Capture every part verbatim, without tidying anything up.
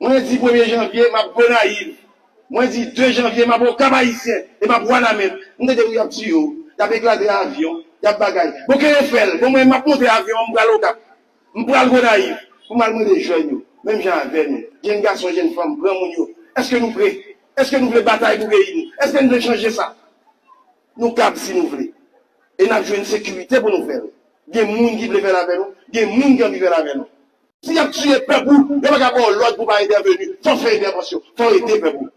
Mwen di premye janvye, m ap Gonayiv. Mwen di de janvye, m ap Okap Ayisyen e m ap Wanament. M tande wi y ap tiye w, y ap eklate avyon, y ap bagay. Bon, ke yo fè l. Bon, mwen, m ap monte avyon an, m pral Okap. M pral Gonayiv pou m al mande jèn yo, menm jan avè nou, jèn gason, jèn fanm, granmoun yo, èske nou pre? Èske nou vle batay pou peyi nou? Èske nou vle chanje sa? Nou kab si nou vle. E n ap jwenn sekirite pou nou fè l. Gen moun ki vle fè l avè nou, gen moun ki anvi fè l avè nou. Si y ap tiye pèp ou, yo pa ka ba w lòd pou pa entèveni. Fò w fè entèvansyon, fò w ede pèp ou.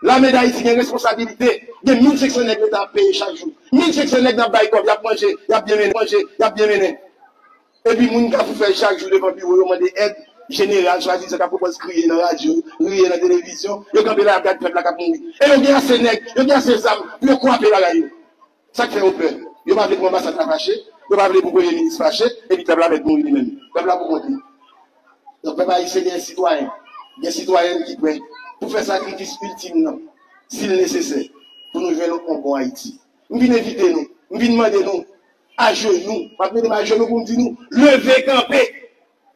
Lame Dayiti gen responsabilite. Gen mil senk san nèg Leta ap peye chak jou. Mil senk san nèg n ap bay kòb, y ap manje, y ap byen mennen, manje, y ap byen mennen. Epi moun k ap fè chak jou devan biwo yo mande èd, jeneral swadizan k ap pwopòz kriye nan radyo, riye nan televizyon, yo kanpe la y ap gade pèp la k ap mouri. E yo gen ase nèg, yo gen ase zam pou yo kwape bagay yo. Sa k fè yo pè? Yo pa vle pou anbasad la fache, yo pa vle pou premye minis fache, epi pèp la mèt mouri li menm. Pèp la pou konte. Donk, pèp ayisyen gen sitwayen, gen sitwayèn ki prè pou fè sakrifis iltim nan, si l nesesè, pou nou jwenn yon bon Ayiti. M vin envite nou, m vin mande nou, ajenou, m ap mete m ajenou pou m di nou, leve kanpe,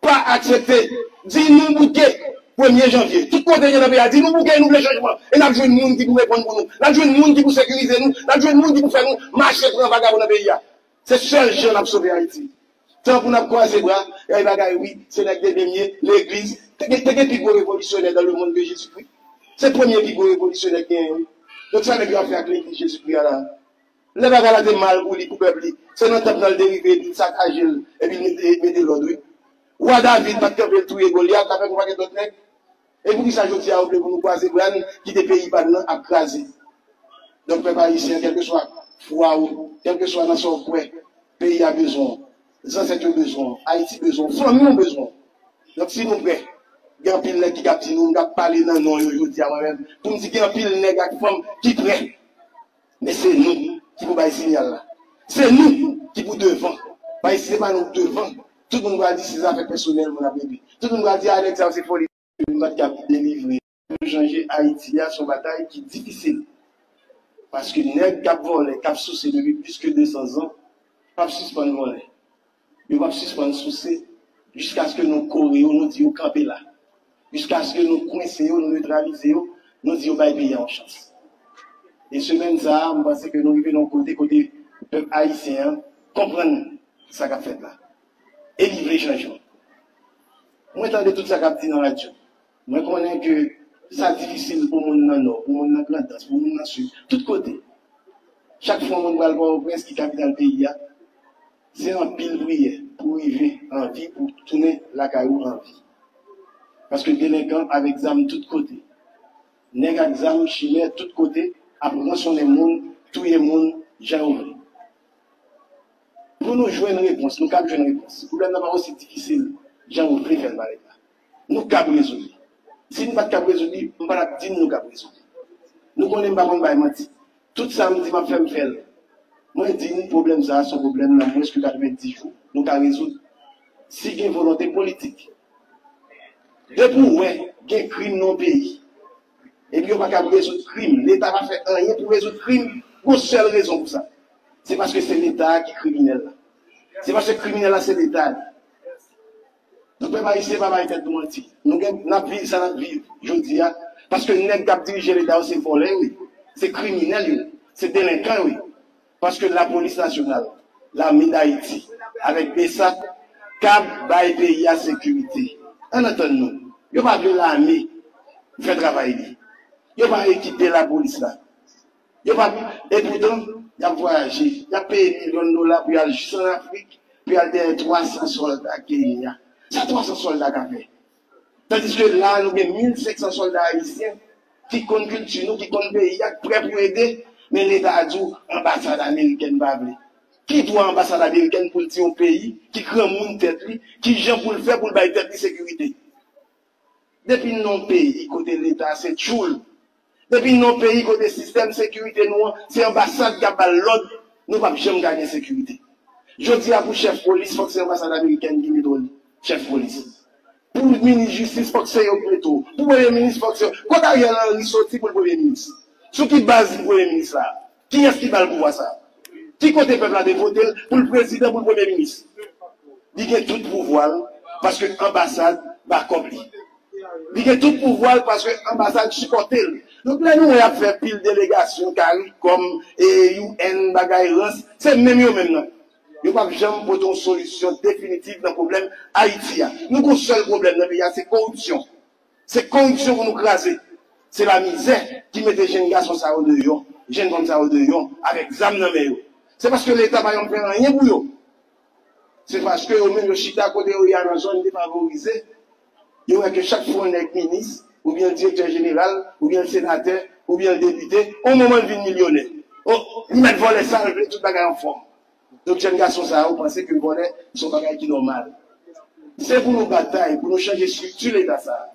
pa aksepte, di nou bouke premye janvye. Tout kote n ye nan peyi a, di nou bouke, nou vle chanjman. E n ap jwenn moun ki pou reponn pou nou. N ap jwenn moun ki pou sekirize nou. N ap jwenn moun ki pou fè nou mache pran vagabon nan peyi a. Se sèl jan n ap sove Ayiti. Tankou n ap kwaze bra, e bagay wi, se nèg de Bemye, legliz. Te gen, te gen pi gwo revolisyonè dans le monde que Jésus-Christ. Se premye pi gwo revolisyonè k genyen wi. Donk sa nèg yo ap fè ak legliz Jezikri a la? Lè bagay la te mal pou li, pou pèp li, se nan tanp nan l te rive, epi l sakaje l, epi l mete, mete lòd wi. Wa David pa t kanpe l touye Golyat, l avèk yon pakèt lòt nèg. E poukisa jodi a yo vle pou nou kwaze bra n, kite peyi pa n nan ap kraze? Donk, pèp ayisyen, kèlkeswa fwa w, kèlkeswa nan sa w kwè, peyi a bezwen w, zansèt yo bezwen w, Ayiti bezwen w, fanmi w bezwen w. Donk, si nou prè, gen anpil nèg ki kab di nou, m kab pale nan non yo jodi a mwen menm, pou m di gen anpil nèg ak fanm ki prè. Men se nou ki pou bay siyal la. Se nou ki pou devan. Paske si se pa nou k devan, tout moun pral di se zafè pèsonèl moun ap regle. Tout moun pral di a nèg sa yo se foli. M pa t kab delivre. Pou chanje Ayiti a, se yon batay ki difisil. Paske nèg k ap vòlè, k ap souse depi plis ke de san zan, p ap sispann vòlè. Yo p ap sispann souse jiskaske nou kore yo, nou di yo kanpe la. Jiskaske nou kwense yo, nou netralize yo, nou di yo bay peyi a yon chans. E semèn sa a, m panse ke nou rive nan yon kote kote pèp ayisyen an konprann sa k ap fèt la. E li vle chanjman. Mwen tande tout sa k ap di nan radyo. Mwen konnen ke sa difisil pou moun nan Nò, pou moun nan Grandans, pou moun nan Sid, tout kote. Chak fwa moun pral Pòtoprens ki kapital peyi a, se anpil priyè pou rive an vi, pou tounen lakay ou an vi. Paske delenkan avèk zam tout kote. Nèg ak zam, chimè tout kote ap ransonnen moun, touye moun jan yo vle. Pou nou jwenn repons, nou kab jwenn repons. Pwoblèm nan pa osi difisil jan ou vle fè l parèt la. Nou kab rezoud li. Si n pa t kab rezoud li, m pa t ap di n nou kab rezoud li. Nou konnen m pa konn bay manti. Tout sa m di m ap fè, m fè l. Mwen di n pwoblèm sa a se yon pwoblèm nan mwens ke katrevenndis jou nou ka rezoud. Si gen volonte politik. Depi w wè gen krim nan yon peyi, epi yo pa kab rezoud krim, Leta pa fè anyen pou rezoud krim, gon sèl rezon pou sa. Se paske se Leta a ki kriminèl la. Se paske kriminèl la se Leta li. Donk, pèp ayisyen pa bay tèt nou manti. Nou gen, n ap viv sa n ap viv jodi a, paske nèg k ap dirije Leta yo se vòlè yo ye, se kriminèl yo ye, se delenkan yo ye. Paske Lapolis Nasyonal, Lame Dayiti, avèk BSAP, kab bay peyi a sekirite. Ann antann nou. Yo pa vle lame fè travay li. Yo pa ekipe lapolis la. Yo pa, epoutan, y ap vwayaje. Y ap peye milyon dola pou y al jis ann Afrik, pou y al dèyè twa san sòlda Kenya. Sa twa san sòlda ka fè? Tandiske la, nou gen mil senk san sòlda ayisyen ki konn kilti nou, ki konn peyi a, ki prè pou ede, men Leta a di w anbasad amerikèn pa vle. Ki dwa anbasad amerikèn pou l di yon peyi ki granmoun tèt li, ki jan pou l fè pou l bay tèt li sekirite? Depi n nan yon peyi kote Leta se tchoul, depi n nan yon peyi kote sistèm sekirite nou an se anbasad k ap ba l lòd, nou p ap janm ka gen sekirite. Jodi a, pou chèf polis, fòk se anbasad amerikèn ki mete w chèf polis. Pou minis jistis, fòk se yo ki mete w. Pou premye minis, fòk se yo. Kot Ariel Henry soti pou l premye minis? Sou ki baz li premye minis la a? Kiyès ki ba l pouvwa sa a? Ki kote pèp la te vote l pou l prezidan, pou l premye minis? Li gen tout pouvwa l, paske anbasad ba kòb li. Li gen tout pouvwa l paske anbasad sipòte l. Donk lè nou wè y ap fè pil delegasyon, CARICOM, e, U N, bagay rans, se menm yo menm nan. Yo p ap janm pote yon solisyon definitif nan pwoblèm Ayiti a. Nou gon sèl pwoblèm nan peyi a, se koripsyon. Se koripsyon pou nou kraze. Se lamizè ki mete jenn gason sa yo deyò, jenn fanm sa yo deyò, avèk zam nan men yo. Se paske Leta pa janm fè anyen pou yo. Se paske yo menm yo chita kote yo ye a nan zòn defavorize. Yo wè ke chak fwa yon nèg minis, oubyen direktè jeneral, oubyen senatè, oubyen depite, yon moman l vin milyonè. Oh, li mèt vòlè sa l vle, tout bagay anfòm. Donk, jèn gason sa yo panse ke vòlè se yon bagay ki nòmal. Se pou nou batay, pou nou chanje estrikti Leta sa a.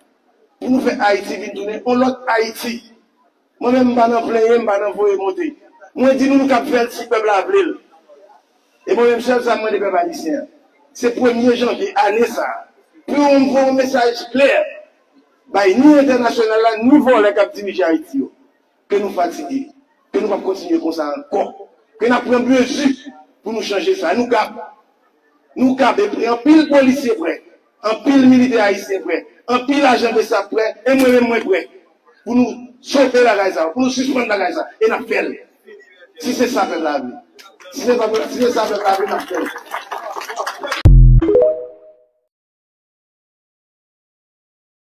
Pou nou fè Ayiti vin tounen yon lòt Ayiti. Mwen menm, m pa nan plenyen, m pa nan voye monte. Mwen di nou, nou kab fè l si pèp la vle l. E mwen menm, sèl sa m mande pèp ayisyen an, se premye janvye ane sa a, pou yo voye yon mesaj klè bay ni entènasyonal la, ni vòlè k ap dirije Ayiti yo, ke nou fatige, ke nou p ap kontinye konsa ankò, ke n ap pran mezi pou nou chanje sa. Nou kab, nou kab, e pre, anpil polisye prè, anpil militè ayisyen prè, anpil ajan BSAP prè, e mwen menm mwen prè pou nou sove bagay sa, pou nou sispann bagay sa, e n ap fè l. Si se sa pèp la vle. Si se sa pèp la vle, n ap fè l.